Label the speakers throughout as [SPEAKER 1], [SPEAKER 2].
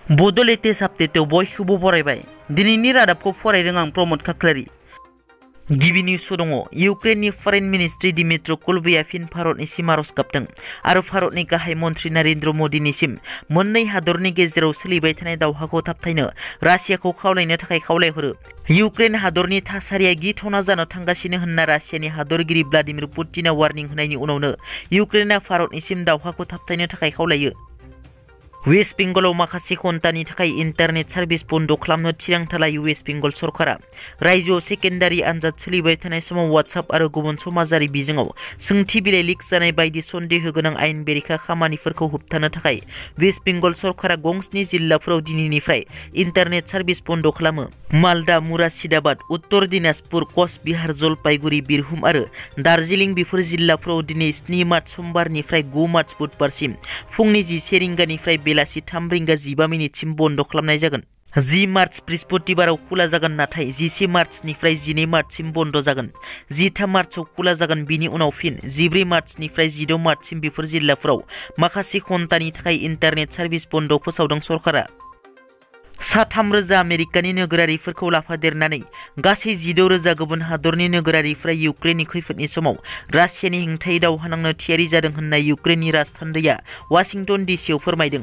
[SPEAKER 1] Bodo latest update बयखौबो बरायबाय दिनैनि रादाबखौ फरायदों आं प्रमोद खाख्लारि गिबि निउस दङ इउक्रेननि फरेन मिनिस्ट्रि दिमित्रो कुलबेया फिन भारतनिसिम आरज गाबदों आरो भारतनि गाहाय मन्थ्रि नरेन्द्र मदिनिसिम मोननै हादरनि गेजेराव सोलिबाय थानाय दावहाखौ थाबथायनो रासियाखौ खावलायनो थाखाय खावलायहरो इउक्रेन हादरनि थासारिया गिथावना जानो थांगासिनो होनना रासियानि हादरगिरि व्लादिमिर पुतिना वार्निं होनायनि उनावनो इउक्रेनआ भारतनिसिम दावहाखौ थाबथायनो थाखाय खावलायो वेस्ट बेंगलाव माखासे घन्टानि थाखाय इन्टारनेट सार्भिस बन्द खालामनो थिरांथा लायो वेस्ट बेंगल सरकारा रायजोआव सेकेन्डारि आनजाद सोलिबाय थानाय समाव वाट्सएप आरो गुबुन समाजारि बिजोङाव सोंथि बिलाइ लिक जानाय बायदि सन्देह गोनां आयेन बेरेखा खामानिफोरखौ होबथानो थाखाय वेस्ट बेंगल सरकारा गंस्नि जिल्लाफोराव दिनैनिफ्राय इन्टारनेट सार्भिस बन्द खालामो मालदा मुराशिदाबाद उत्तर दिनाजपुर कच बिहार जलपाइगुरि बिरभुम आरो दार्जिलिं बेफोर जिल्लाफोराव दिनै 7 मार्च समबारनिफ्राय 9 मार्च बुधबारसिम फुंनि 11 रिंगानिफ्राय बेलासि 3 रिंगा 15 मिनिटसिम बन्द खालामनाय जागोन 10 मार्च बृहस्पतिबाराव खुला जागोन नाथाय 11 मार्चनिफ्राय 12 मार्चसिम बन्द जागोन 13 मार्चआव खुला जागोन बिनि उनाव फिन 14 मार्चनिफ्राय 16 मार्चसिम बेफोर जिल्लाफोराव माखासे घन्टानि थाखाय इन्टारनेट सार्भिस बन्द फोसावदों सरकारा सा 3,000 आमेरिकानि नोगोरारिफोरखौ लाफादेरनानै गासै 16,000 गुबुन हादरनि नोगोरारिफ्रा इउक्रेननि खैफोदनि समाव रासियानि हेंथायै दावहा नांनो थियारि जादों होनना इउक्रेननि राजथान्दैया वाशिंटन डिसिआव फोरमायदों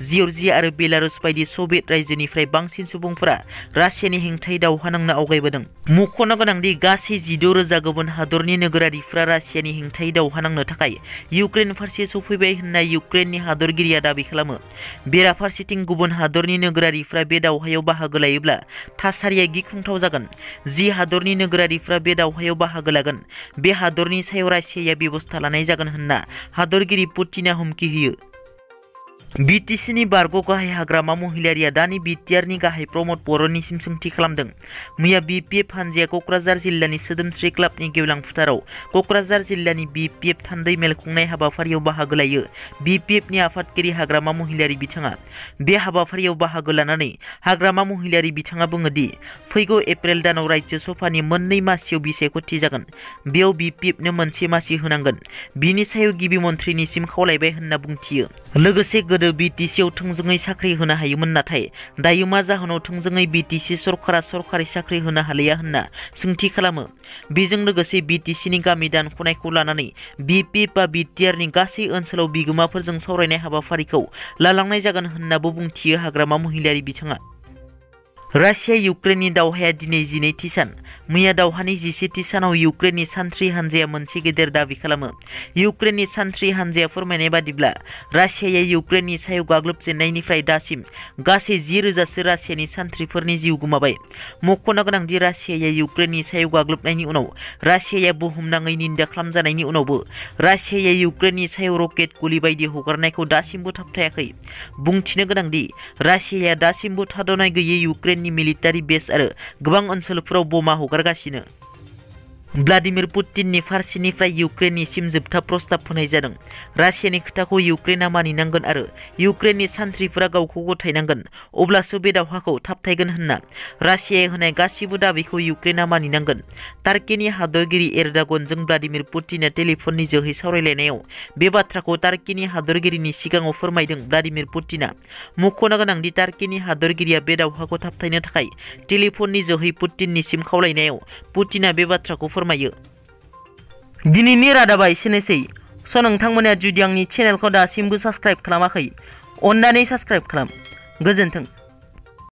[SPEAKER 1] जर्जिया आरो बेलारुस बायदि सभियेट रायजोनिफ्राय बांसिन सुबुंफोरा रासियानि हेंथायै दावहा नांनो आवगायबोदों मख'नो गोनांदि गासै 16,000 गुबुन हादरनि नोगोरारिफ्रा रासियानि हेंथायै दावहा नांनो थाखाय इउक्रेन फारसे सफैबाय होनना इउक्रेननि हादरगिरिया दाबि खालामो बेराफारसेथिं गुबुन हादरनि नोगोरारिफ्रा बे दावहायाव बाहागो लायोब्ला थासारिया गिख्रंथाव जागोन जि हादरनि नोगोरारिफ्रा बे दावहायाव बाहागो लागोन बे हादरनि सायाव रासियाया बेबस्था लानाय जागोन होनना हादरगिरि पुतिना हुमखि होयो बिटिसिनि बारग' गाहाय हाग्रामा महिलारिया दानि बिटिआरनि गाहाय प्रमोद बर'निसिम सोंथि खालामदों मैया BPF हानजाया क'क्राझार जिल्लानि सोदोमस्रि क्लाबनि गेवलां फोथाराव क'क्राझार जिल्लानि BPF थान्दै मेल खुंनाय हाबाफारियाव बाहागो लायो BPFनि आफादगिरि हाग्रामा महिलारि बिथाङा बे हाबाफारियाव बाहागो लानानै हाग्रामा महिलारि बिथाङा बुङोदि फैगौ एप्रिल दानाव रायजो सभानि मोननै मासियाव बिसायख'थि जागोन बेयाव BPFनो मोनसे मासि होनांगोन बिनि सायाव गिबि मन्थ्रिनिसिम खावलायबाय होनना बुंथियो लोगोसे गोदो बिटिसिआव थोंजोङै साख्रि होनो हायोमोन नाथाय दायो मा जाहोनाव थोंजोङै बिटिसि सरकारा सरकारि साख्रि होनो हालिया होनना सोंथि खालामो बेजों लोगोसे बिटिसिनि गामि दानख'नायखौ लानानै BPF बा बिटिआरनि गासै ओनसोलाव बिगोमाफोरजों सावरायनाय हाबाफारिखौ लालांनाय जागोन होननाबो बुंथियो हाग्रामा महिलारि बिथाङा रासिया इउक्रेननि दावहाया दिनै 12थि सान मैया दावहानि 11थि सानाव इउक्रेननि सान्थ्रि हानजाया मोनसे गेदेर दाबि खालामो इउक्रेननि सान्थ्रि हानजाया फोरमायनाय बादिब्ला रासियाया इउक्रेननि सायाव गाग्लोबजेननायनिफ्राय दासिम गासै 10,000सो रासियानि सान्थ्रिफोरनि जिउ गोमाबाय मख'नो गोनांदि रासियाया इउक्रेननि सायाव गाग्लोबनायनि उनाव रासियाया बुहुमनाङै निन्दा खालामजानायनि उनावबो रासियाया इउक्रेननि सायाव रकेट गुलि बायदि हगारनायखौ दासिमबो थाबथायाखै बुंथिनो गोनांदि रासियाया दासिमबो थाद'नाय गैयै इउक्रेन मिलिटारि बेस आरो गोबां ओनसोलफोराव बमा हगारगासिनो व्लादिमिर पुतिननि फारसेनिफ्राय इउक्रेननिसिम जोबथा प्रस्ताब होनाय जादों रासियानि खोथाखौ इउक्रेनआ मानिनांगोन आरो इउक्रेननि सान्थ्रिफोरा गावखौ गथायनांगोन अब्लासो बे दावहाखौ थाबथायगोन होनना रासियाया होनाय गासिबो दाबिखौ इउक्रेनआ मानिनांगोन टार्किनि हादरगिरि एरडगनजों व्लादिमिर पुतिना टेलिफननि जोहै सावरायलायनायाव बे बाथ्राखौ टार्किनि हादरगिरिनि सिगाङाव फोरमायदों व्लादिमिर पुतिना मख'नो गोनांदि टार्किनि हादरगिरिया बे दावहाखौ थाबथायनो थाखाय टेलिफननि जोहै पुतिननिसिम खावलायनायाव पुतिना बे बाथ्राखौ फोरमायो दिनैनि रादाबा एसेनोसै नोंथांमोना जुदि आंनि चेनेलखौ दासिमबो साबस्क्राइब खालामाखै अन्नानै साबस्क्राइब खालाम गोजोन्थों।